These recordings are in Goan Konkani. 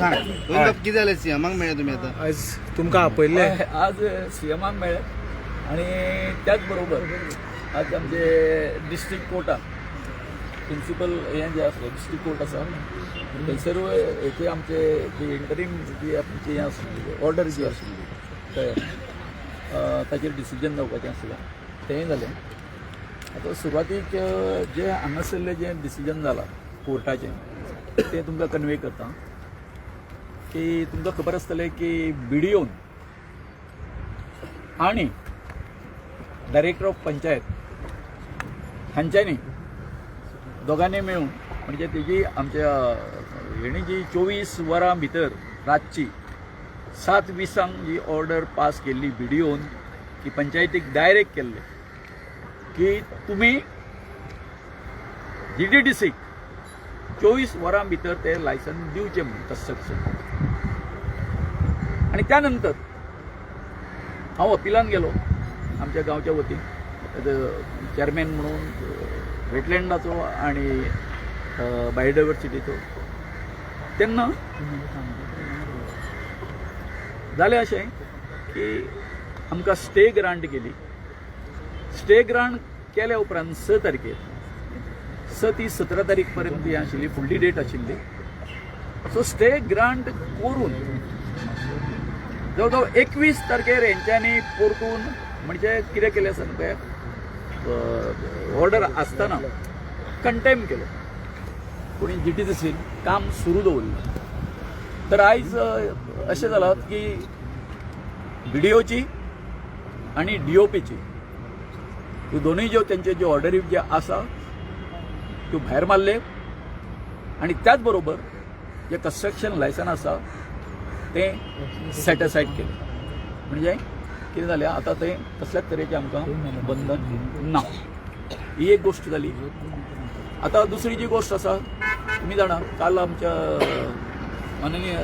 सांग गोविंद, कितें जालें? सीएमाक मेळ्ळे तुमी आतां? आयज तुमकां आपयल्ले. हय, आज सीएमाक मेळ्ळे आणि त्याच बरोबर आज आमचे डिस्ट्रिक्ट कोर्टान प्रिन्सिपल हें जें आसलें, डिस्ट्रिक्ट कोर्ट आसा थंयसर हेचे आमचे जी इंटरीम जी आमची हें आसली, ऑर्डर जी आशिल्ली, कळ्ळें, ताचेर डिसिजन जावपाचें आसलें, तेंय जालें. आतां सुरवातीक जें हांगासरलें जें डिसिजन जालां कोर्टाचें तें तुमकां कन्वे करता की तुमकां खबर आसतलें की बीडीओन आणि डायरेक्टर ऑफ पंचायत हांच्यांनी दोगांनी मेळून, म्हणजे तेजी आमच्या हेणी जी 24 वरां भितर रातची 7:20 जी ऑर्डर पास केल्ली बीडीओन की पंचायतीक डायरेक्ट केल्ले की तुमी जीडीडीसीक 24 वरां भितर ते लायसन दिवचें म्हणून कन्स्ट्रक्शन. आणि त्यानंतर हांव अपिलान गेलो आमच्या गांवच्या वतीन एज अ चॅरमॅन म्हणून वेटलँडाचो आणि बायोडायवर्सिटीचो. तेन्ना जालें अशें की आमकां स्टे ग्रांट केली. स्टे ग्रांट केल्या उपरांत 6 तारखेर, 6 ती 17 तारीख पर्यंत ही आशिल्ली, फुडली डेट आशिल्ली. सो स्टे ग्रांट करून जवळ जवळ 21 तारखेर हेंच्यांनी परतून म्हणजे कितें केलें सांग पळय, ऑर्डर आसतना कंटेम केलो कोणी जीटीसीन काम सुरू दवरलें. तर आयज अशें जालां की बीडीओची आणि डीओपीची ह्यो दोनूय ज्यो तेंच्यो ज्यो ऑर्डरी ज्यो आसा त्यो भायर मारले आणि त्याच बरोबर जे कन्स्ट्रक्शन लायसन आसा तें सेटअसायड केलें. म्हणजे कितें जालें, आतां तें कसल्याच तरेचें आमकां बंधन ना. ही एक गोश्ट जाली. आतां दुसरी जी गोश्ट आसा, तुमी जाणा, काल आमच्या माननीय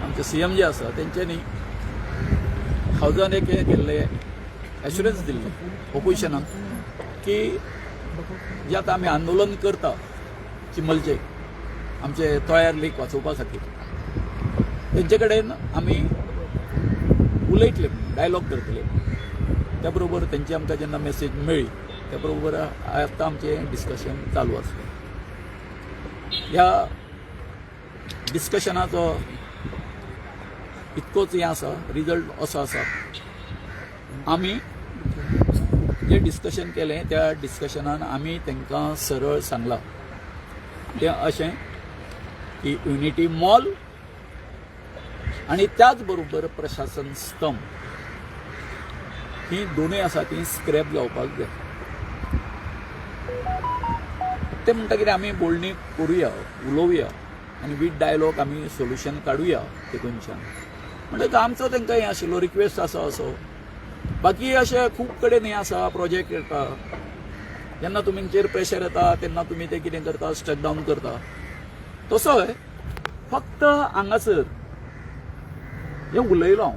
आमचे सीएम जे आसा तेंच्यांनी हावजान एक हें केल्लें, एश्युरन्स दिल्लें ओपोजिशनाक की जे आतां आमी आंदोलन करता चिंबलचे आमचे तळ्यार लेक वाचोवपा खातीर, तेंचे कडेन आमी उलयतले, डायलॉग करतले. त्या बरोबर तेंची आमकां जेन्ना मेसेज मेळ्ळी, त्या बरोबर आतां आमचें डिस्कशन चालू आसलें. ह्या डिस्कशनाचो इतकोच हें आसा, रिजल्ट असो आसा, आमी जें डिस्कशन केलें त्या डिस्कशनान आमी तांकां सरळ सांगलां तें अशें की युनिटी मॉल आणि त्याच बरोबर प्रशासन स्तंभ ही दोनूय आसा ती स्क्रॅप जावपाक जाय. ते म्हणटा कितें, आमी बोलणी करुया, उलोवया आनी वीथ डायलॉग आमी सोल्युशन काडुया तेतूनच्यान. म्हणटकच आमचो तांकां हें आशिल्लो रिक्वेस्ट आसा असो, बाकी अशें खूब कडेन हें आसा, प्रोजेक्ट येता जेन्ना तुमचेर प्रेशर येता तेन्ना तुमी तें कितें करता, स्टेप डावन करता. तसोय फक्त हांगासर हें उलयलो हांव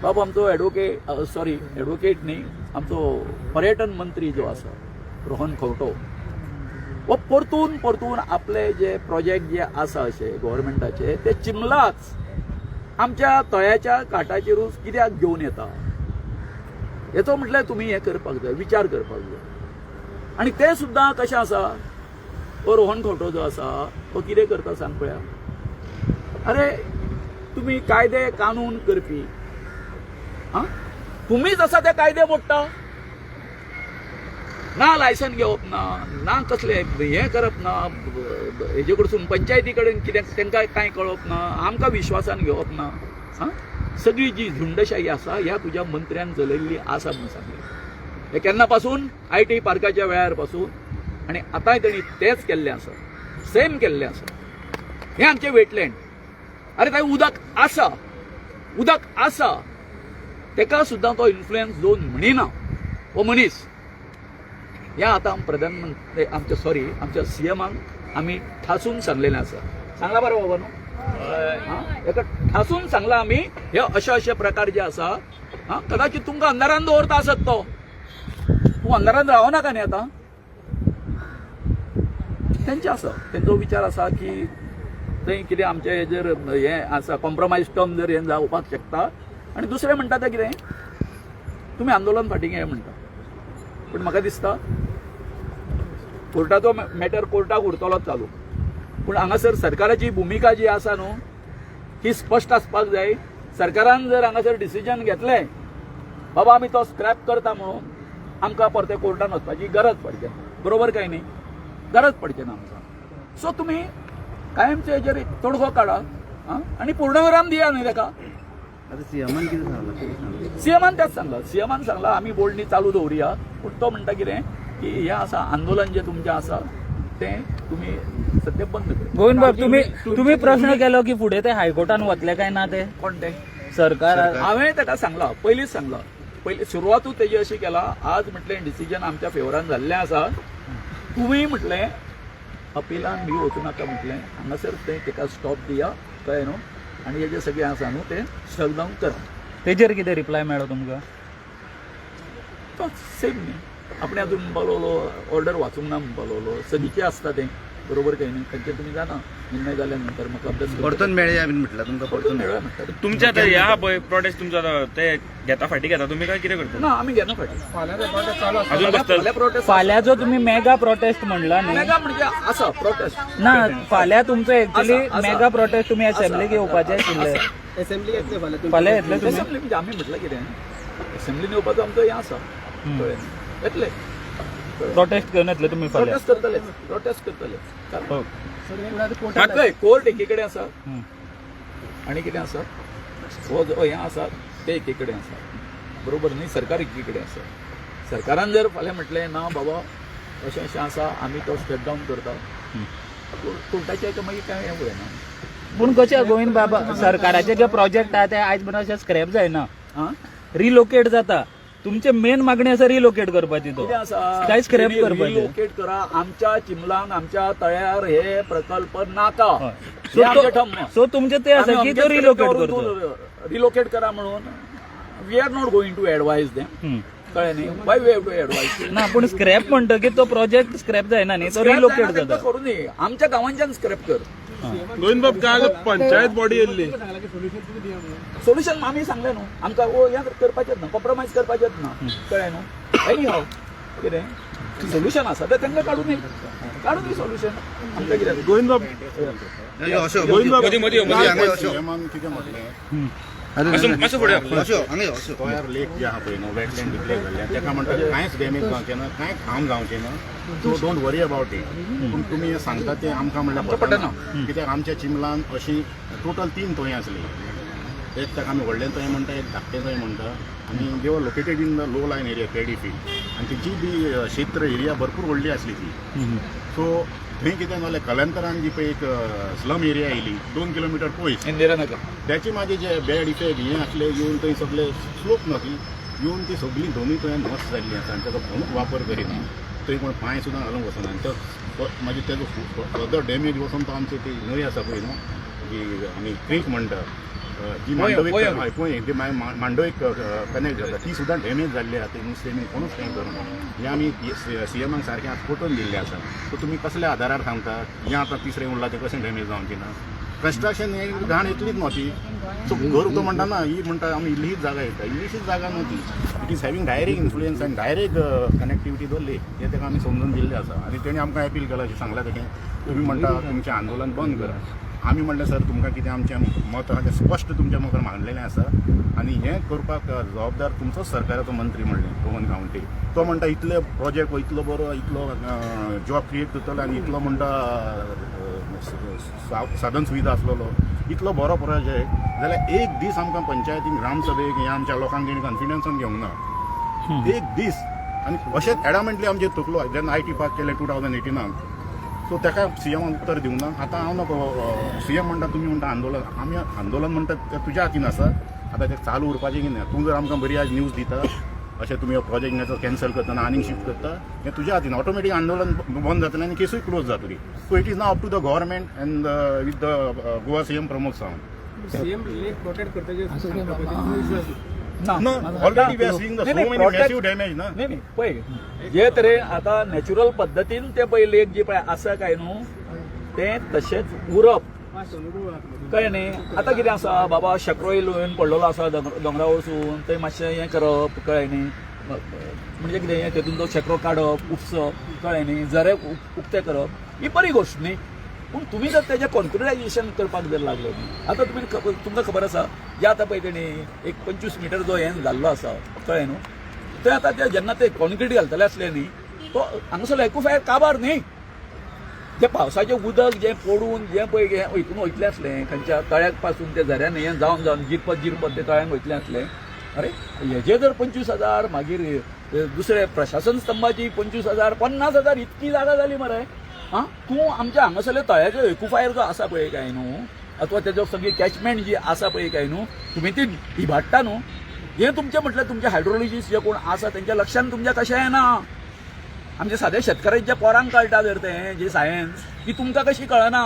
बाबा, आमचो एडवोकेट, सॉरी, एडवोकेट न्ही, आमचो पर्यटन मंत्री जो आसा रोहन खंवटो हो परतून परतून आपले जे प्रोजेक्ट जे आसा अशे गव्हर्मेंटाचे ते चिमलाच आमच्या तळ्याच्या काठाचेरूच कित्याक घेवन येता, हेचो म्हटल्यार तुमी हें करपाक जाय, विचार करपाक जाय. आनी तें सुद्दां कशें आसा, हो रोहन खंवटो जो आसा तो कितें करता सांग पळया. अरे, तुमी कायदे कानून करपी, आं, तुमीच आसा ते कायदे मोडटा. ना लायसन घेवप ना, ना कसलें हें करप ना, हेजे कडसून पंचायती कडेन कितें तांकां कांय कळप ना, आमकां विश्वासान घेवप ना. आं, सगळी जी झुंडशाही आसा ह्या तुज्या मंत्र्यान चलयल्ली आसा म्हणून सांगलें. हे केन्ना पासून, IT पार्काच्या वेळार पासून, आनी आतांय तेणी तेंच केल्लें आसा, सेम केल्लें आसा. हें आमचें वेटलँड. अरे, थंय उदक आसा, उदक आसा, तेका सुद्दां तो इन्फ्लुयन्स झोन म्हणिना हो मनीस. ह्या आतां प्रधानमंत्री आमच्या, सॉरी, आमच्या सीएमाक आमी ठासून सांगलेलें आसा. सांगला बरें बाबा न्हू? आं, हेका ठासून सांगला आमी, हे अशे अशे प्रकार जे आसा. आं, कदाचित तुमकां अंधारान दवरता आसत तो, तूं अंधारान रावनाका न्ही. आतां तेंचे आसा, तेंचो विचार आसा की थंय कितें आमचें हेजेर हें आसा, कॉम्प्रोमायज टर्म जर हें जावपाक शकता. आनी दुसरें म्हणटा तें कितें, तुमी आंदोलन फाटीं घेया म्हणटा, पूण म्हाका दिसता कोर्टाचो मॅटर कोर्टाक उरतलो चालू, पूण हांगासर सरकाराची भुमिका जी आसा न्हू ही स्पश्ट आसपाक जाय. सरकारान जर हांगासर डिसिजन घेतलें बाबा आमी तो स्क्रॅप करता म्हणून, आमकां परते कोर्टान वचपाची गरज पडचे ना, बरोबर काय न्ही? गरज पडचे ना आमकां. सो तुमी कायमचे हेजेर एक तोडगो काडा आं आनी पूर्णविराम दिया न्ही ताका. आता सीएमान कितें सांगलां, कितें सांगलां? सीएमान तेच सांगलां, सीएमान सांगलां आमी बोडणी चालू दवरुया, पूण तो म्हणटा कितें की हें आसा आंदोलन जें तुमचें आसा तें तुमी सद्या बंद करा. गोविंद बाब, तुम्ही तुम्ही प्रश्न केलो की फुडें ते हायकोर्टान वतले काय ना ते कोण ते? सरकार. हांवें ताका सांगलां, पयलींच सांगलां, पयलीं सुरवातूच तेजी अशी केला, आज म्हटलें डिसिजन आमच्या फेवरान जाल्लें आसा, तुमी म्हटलें अपिलान बी वचूं नाका म्हटलें, हांगासर तें ताका स्टॉप दिया, कळ्ळें न्हू, आनी हेजें सगळें आसा न्हू तें शट डावन करा. तेजेर कितें रिप्लाय मेळ्ळो तुमकां? तो सेम न्ही, आपणे अजून म्हणपा लागलो ऑर्डर वाचूंक ना म्हणपा लागलो, सदीचें आसता तें, बरोबर काय न्ही? खंयचें तुमी जाणा, निर्णय जाल्या नंतर म्हाका अभ्यास करचो. परतून मेळया बीन म्हटलं तुमकां? परतून परतून मेळया म्हणटा. तुमच्या आता ह्या पळय प्रोटेस्ट तुमचो आता ते घेता, फाटी घेता तुमी काय कितें करता? ना, आमी घेना फाटीं. अजून बसतले? फाल्यां प्रोटेस्ट. फाल्यां जो तुम्ही मेगा प्रोटेस्ट म्हणला न्ही. मेगा म्हणजे आसा प्रोटेस्ट. ना, फाल्यां तुमचो एक्चुअली आसा, आसा. मेगा प्रोटेस्ट तुमी असेंब्लीक आसा, येवपाचे आसा, आशिल्ले. असेंब्ली येतले फाल्यां? फाल्यां येतले तुमी? असेंब्ली म्हणजे आमी म्हटलं कितें, असेंब्लीन येवपाचो आमचो हें आसा, कळ्ळें न्ही? येतले. प्रोटेस्ट घेवन येतले तुमी फाल्यां? प्रोटेस्ट करतले, प्रोटेस्ट करतले. हो. मात कोर्ट एकी कडेन आसा हम्म. आनी कितें आसा, हो जो हें आसा ते एकी कडेन आसा, बरोबर न्ही? सरकार एकी कडेन आसा. सरकारान जर फाल्यां म्हटलें ना बाबा अशें अशें आसा, आमी तो स्टेप डावन करता, कोर्टाच्या हेका मागीर काय हें उरना. पूण कशें गोविंद बाबा, सरकाराचे जे प्रोजेक्ट आहा ते आयज मेरेन अशें स्क्रॅप जायना, आं रिलोकेट जाता. तुमचे मेन मागणी आसा रिलोकेट करपाची तो. कितें आसा, काय स्क्रॅप करपाचें? रिलोकेट करा. आमच्या चिमलान, आमच्या तळ्यार हे प्रकल्प नाका. हय. हे आमचें ठम्म. सो तुमचे ते आसा की तो रिलोकेट करचो. रिलोकेट करा म्हणून we are not going to advise them. हम्म. कळ्ळें न्ही? Why we have to advise? ना, पूण स्क्रॅप म्हणटकीर तो प्रोजेक्ट स्क्रॅप जायना न्ही, तो रिलोकेट जाता. करू न्ही, आमच्या गांवांच्यान स्क्रॅप कर. गोविंदबाब, काल पंचायत बॉडी येयल्ली. सोल्युशन आमी सांगलें न्हू, आमकां ओ हें करपाचेंच ना, कॉम्प्रोमायज करपाचेंच ना, कळ्ळें न्हू? एनी हाव कितें सोल्युशन आसा तें तांकां काडून दी, काडून दी सोल्युशन, आमकां कितें. गोविंदबाब. अशो. गोविंदबाब. मदीं मदीं यो, मदीं यो. हांगा अशो. सीएमान कितें म्हटलें? मातसो मातसो फुडें यो. अशो, हांगा अशो. तोयार लेक जे आहा पळय न्हू, वेटलँड डिक्लेअर जाल्लें, ताका म्हणटा कांयच डॅमेज जावचें ना, कांय हार्म जावचें ना, so don't worry about it. पूण तुमी हें सांगता तें आमकां म्हणल्यार पटना, कित्याक आमच्या चिंबलान अशी टोटल 3 तोंय आसली. एक ताका आमी व्हडलें तोंय म्हणटा, एक धाकटें तोंय म्हणटा, आनी they were located in the low lying area, paddy field, आनी तेजी बी क्षेत्र एरिया भरपूर व्हडली आसली ती. सो थंय कितें जालें, कलंतरान जी पळय एक स्लम एरिया येयली 2 किलोमिटर पयस, इंदिरानगर. त्याची मागीर जे बॅड इफेक्ट हे आसले येवन थंय सगळे स्लोप न्हू ती येवन ती सगळी दोनूय थंय नश्ट जाल्ली आसा आनी ताजो कोणूच वापर करिना, थंय कोण पांय सुद्दां घालूंक वचना. आनी तो मागीर तेजो फर्दर डॅमेज वचून तो आमची ती न्हंय आसा पळय न्हू, जी आमी क्रीक म्हणटा, जी मांडवीक, पोंय. हय, पोंय, ती मागीर मांडवीक कनेक्ट जाता, ती सुद्दां डॅमेज जाल्ली आसा. ती नुस्तें बी कोणूच कांय करना. हें आमी सीएमाक सारकें आतां पटोवन दिल्लें आसा. सो तुमी कसल्या आदारार सांगता हें आतां तिसरें उरलां तें कशें डॅमेज जावचें ना? कन्स्ट्रक्शन हें घाण येतलीच न्हू ती. सो घर तो म्हणटा ना, ही म्हणटा आमी इल्लीच जागा येता, इल्लीशीच जागा न्हू ती. It is having direct influence and direct connectivity the lake. हें ताका आमी समजून दिल्लें आसा आनी तेणी आमकां अपील केलां, अशें सांगलां तेणें, तुमी म्हणटा तुमचें आंदोलन बंद करा. आमी म्हणलें सर, तुमकां कितें आमचें मत आहा तें स्पश्ट तुमच्या मुखार मांडलेलें आसा आनी हें करपाक जबाबदार तुमचोच सरकाराचो मंत्री म्हणलें रोहन गांवटे. तो म्हणटा इतले प्रोजेक्ट इतलो बरो, इतलो जॉब क्रिएट करतलो आनी इतलो म्हणटा साधन सुविधा आसलेलो इतलो बरो प्रोजेक्ट जाल्यार एक दीस आमकां पंचायतीन ग्रामसभेक हें आमच्या लोकांक तेणी कॉन्फिडन्सान घेवंक ना एक दीस. आनी अशेंच एडामेंटली आमचेर तकलो जेन्ना I T park केलें 2018नान, सो ताका सीएमान उत्तर दिवंक ना. आतां हांव नको, सीएम म्हणटा तुमी म्हणटा आंदोलन, आमी आंदोलन म्हणटा तें तुज्या हातीन आसा, आतां तें चालू उरपाचें की ना. तूं जर आमकां बरी आज न्यूज दिता अशें तुमी हो प्रोजेक्ट कॅन्सल करतना आनीक शिफ्ट करता, हें तुज्या हातीन, ऑटोमॅटीक आंदोलन बंद जातलें आनी केसूय क्लोज जातली. So it is now up to the government and with the Goa CM Pramod Sawant. CM lake protect करता जे सांगता पळय, तेजेर विश्वास ना. ना. ना, already we are seeing the नाही, सो नाही, मेनी मॅसिव डॅमेज ना. नाही नाही, पळय जे तरेन आतां नॅचरल पद्दतीन ते पळय लेक जी पळय आसा काय न्हू, तें तशेंच उरप. कळ्ळें न्ही? आतां कितें आसा बाबा, शेंकरो येवन पडलेलो आसा दोंगरा वचून थंय मातशें हें करप, कळ्ळें न्ही? म्हणजे कितें, तेतून तो शेंकरो काडप, उपसप, कळ्ळें न्ही, झरे उक्ते करप ही बरी गोश्ट न्ही. पूण तुमी जर तेजें कॉन्क्रिटायजेशन करपाक जर लागले न्ही, आतां तुमी तुमकां खबर आसा जे आतां पळय तेणी एक 25 मिटर जो हें जाल्लो आसा, कळ्ळें न्हू, ते आतां ते जेन्ना ते कॉन्क्रीट घालतले आसले न्ही, तो हांगासरलो एक्वाफायर काबार न्ही. जे पावसाचें उदक जें पडून जें पळय हें हितून वयतलें आसलें, खंयच्या तळ्याक पासून ते झऱ्यान हें जावन जावन जिरपत जिरपत ते तळ्यान वयतलें आसलें. अरे हेजे जर 25,000, मागीर दुसरे प्रशासन स्तंभाची 25,000, 50,000, इतकी जागा जाली मरे. आं, तूं आमच्या हांगासरले तळ्याचो एक्वाफायर जो आसा पळय काय न्हू, अथवा तेजो सगळी कॅचमेंट जी आसा पळय काय न्हू, तुमी ती इबाडटा न्हू. हें तुमचें म्हटल्यार तुमचे हायड्रोलॉजिस्ट जे कोण आसा तेंच्या लक्षान तुमच्या कशें येना? आमच्या साद्या शेतकऱ्यांच्या पोरांक कळटा जर तें जे सायन्स, ती तुमकां कशी कळना?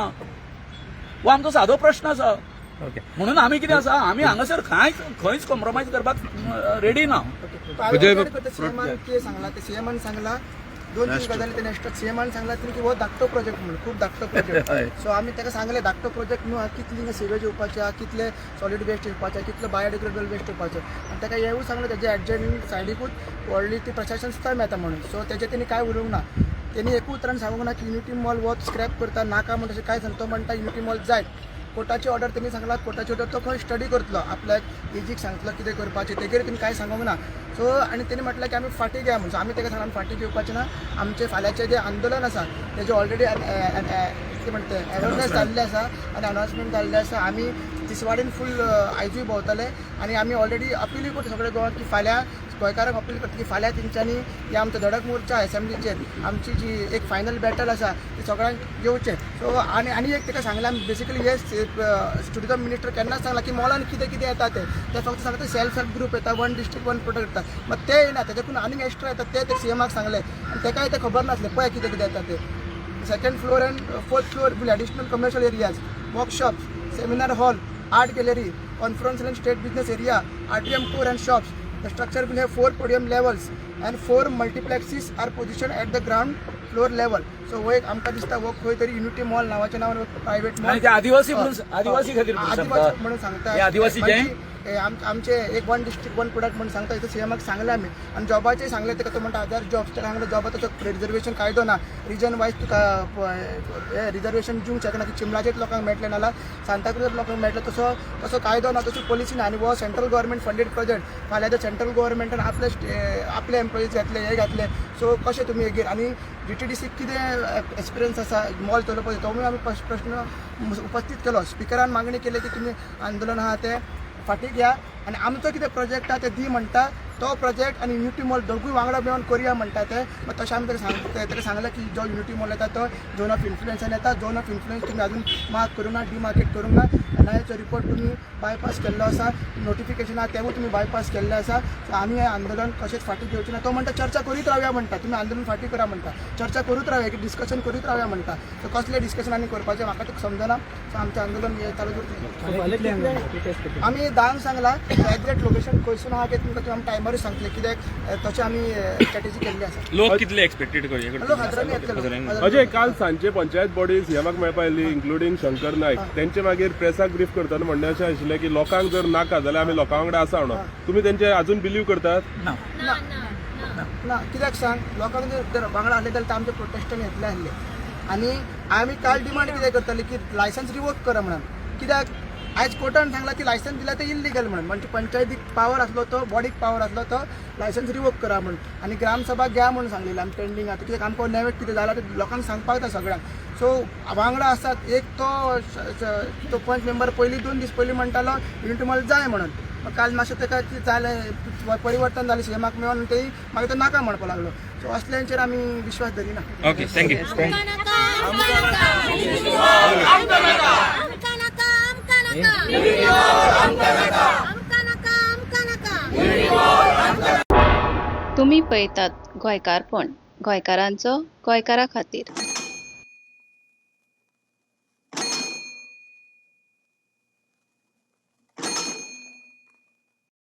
हो आमचो सादो प्रश्न आसा. म्हणून आमी कितें आसा, आमी हांगासर कांयच खंयच कॉम्प्रोमायज करपाक रेडी ना. सीएमान कितें सांगला ते, सीएमान सांगला दोन तीन गजाली. ते नेक्स्ट सीएमान सांगला तिने की हो धाकटो प्रोजेक्ट म्हणून, खूप धाकटो प्रोजेक्ट. सो आमी ताका सांगले, धाकटो प्रोजेक्ट न्हू, कितली सिवेज येवपाचे, कितले सॉलिड वेस्ट येवपाचे, कितलो बायोडिग्रेडेबल वेस्ट येवपाचो. आनी ताका हेवूय सांगलें, तेजे एडजॉइनिंग सायडीकूच व्हडली ती प्रशासन स्तंभ येता म्हणून. सो तेजे तेणी कांय उलोवंक ना. तेणी एकूय उतरान सांगूंक ना की युनिटी मॉल हो स्क्रॅप करता नाका म्हणून, तशें कांय सांगता. तो म्हणटा युनिटी मॉल जायत. कोर्टाची ऑर्डर तेणी सांगला, कोर्टाची ऑर्डर तो खंय स्टडी करतलो, आपल्याक एजीक सांगतलो कितें करपाचें, तेगेर तेणी कांय सांगूंक ना. सो आनी तेणी म्हटलें की आमी फाटीं घेया म्हणून. सो आमी ताका सांगलां, आमी फाटीं घेवपाचें ना. आमचें फाल्यांचें जें आंदोलन आसा तेजें ऑलरेडी कितें म्हणटा तें अवेरनेस जाल्लें आसा आनी अनावन्समेंट जाल्लें आसा. आमी तिसवाडीन फूल आयजूय भोंवतले आनी आमी ऑलरेडी अपिलूय करता सगळे गोंयांत की फाल्यां गोंयकारांक अपील करता की फाल्यां तेंच्यांनी ही आमचो धडक मोर्चा एसेंब्लीचेर आमची जी एक फायनल बॅटल आसा ती सगळ्यांक येवचें. सो आनी आनी एक ताका सांगलें आमी, बेसिकली हे टुरिजम मिनिस्टर केन्नाच सांगला की मॉलान कितें कितें येता तें, ते फक्त सांगता सेल्फ हेल्प ग्रुप येता, वन डिस्ट्रिक्ट वन प्रोडक्ट येता. मात ते येना, तेच्याकून आनीक एक्स्ट्रा येता ते ते सीएमाक सांगलें आनी ताकाय तें खबर नासलें. पळय कितें कितें येता तें, second floor and fourth floor will additional commercial areas, workshops, seminar hall, art gallery, conference and state business area, atrium tour and shops. The structure will have four podium levels and four multiplexes are positioned at the ground floor level. So हो एक आमकां दिसता हो खंय तरी युनिटी मॉल नांवाच्या नांवान प्रायव्हेट मॉल. आनी ते आदिवासी म्हणून, आदिवासी खातीर म्हणून आदिवासी सांगता. म्हणून सांगता. हे आदिवासी जे? म्हणजे, हे आमचे एक वन डिस्ट्रिक्ट वन प्रोडक्ट म्हणून सांगता. इथं सीएमाक सांगलें आमी आनी जॉबाचें सांगलें ताका. तो म्हणटा हजार जॉब्स. ताका सांगलें, जॉबा तसो रिजर्वेशन कायदो ना, रिजन वायज तुका हे रिजर्वेशन दिवंक शकना की चिमलाचेच लोकांक मेळटलें नाल्यार सांताक्रूज लोकांक मेळटलें, तसो तसो कायदो ना, तशी पॉलिसी ना. आनी हो सेंट्रल गव्हर्मेंट फंडेड प्रोजेक्ट. फाल्यां जर सेंट्रल गव्हर्मेंटान आपले एम्प्लॉईज घातले, हे घातले, सो कशें तुमी हेगेर? आनी जीटीडीसी कितें एक्सपिरियन्स आसा मॉल चलोवपाचो, तो आमी प्रश्न उपस्थित केलो. स्पिकरान मागणी केली की तुमी आंदोलन आहा तें फाटीं घ्या आनी आमचो कितें प्रोजेक्ट आहा ते दी म्हणटा. तो प्रोजेक्ट आनी युनिटी मॉल दोगूय वांगडा मेळून करुया म्हणटा ते. मागीर तशें आमी ताका सांगलें की जो युनिटी मॉल येता तो झोन ऑफ इन्फ्लुएन्सान येता. झोन ऑफ इन्फ्लुएन्स तुमी अजून मार्क करूंक ना, डिमार्केट करूंक ना. एनआयएचो रिपोर्ट तुमी बायपास केल्लो आसा, नोटिफिकेशन आहा तेवूय तुमी बायपास केल्लें आसा. सो आमी हें आंदोलन कशेंच फाटीं घेवचें ना. तो म्हणटा चर्चा करीत रावया म्हणटा, तुमी आंदोलन फाटीं करा म्हणटा, चर्चा करीत रावया, एक डिस्कशन करीत रावया म्हणटा. सो कसलें डिस्कशन आनी करपाचें म्हाका तें समजना. सो आमचें आंदोलन हें चालू दवरतलें. आमी 10क सांगला. एक्झॅक्ट लोकेशन खंयसून आहा की तुमकां आमी टायमारूय सांगतले, कित्याक तशें आमी स्ट्रॅटेजी केल्ली आसा. लोक कितले एक्सपेक्टेड? लोक हजारांनी येतले. अजय, काल सांजचे पंचायत बॉडी सीएमाक मेळपा आयली, इन्क्लुडींग शंकर नायक. तेंचे मागीर प्रेसाक ब्रीफ करतना म्हणणें अशें आशिल्लें की लोकांक जर नाका जाल्यार आमी लोकां वांगडा आसा म्हणून. तुमी तेंचे अजून बिलीव करतात? ना. ना, कित्याक सांग, लोकांक जर जर वांगडा आसले जाल्यार ते आमचे प्रोटेस्टन येतले आसले. आनी आमी काल डिमांड कितें करताली की लायसन्स रिवोक करा म्हणून, कित्याक आयज कोर्टान सांगला की लायसन्स दिला ते इल्लिगल म्हणून. म्हणजे पंचायतीक पावर आसलो तो, बॉडीक पावर आसलो तो लायसन्स रिवोक करा म्हणून आनी ग्रामसभा घ्या म्हणून सांगलेलें आमी पेंडींग आतां, कित्याक आमकां नवें कितें जालां तें लोकांक सांगपाक जाय सगळ्यांक. सो वांगडा आसात. एक तो तो पंच मेंबर पयलीं 2 दीस पयलीं म्हणटालो युनिटी मॉल जाय म्हणून. मग काल मातशें ताका कितें जालें, परिवर्तन जालें सीएमाक मेळोन, तेय मागीर तो नाका म्हणपाक लागलो. सो असल्यांचेर आमी विश्वास धरिना. Okay, thank you. आमकां नाका, आमकां नाका, आमकां नाका, आमकां नाका, आमकां नाका, आमकां नाका. तुमी पळयतात गोंयकारपण, गोंयकारांचो गोंयकारा खातीर.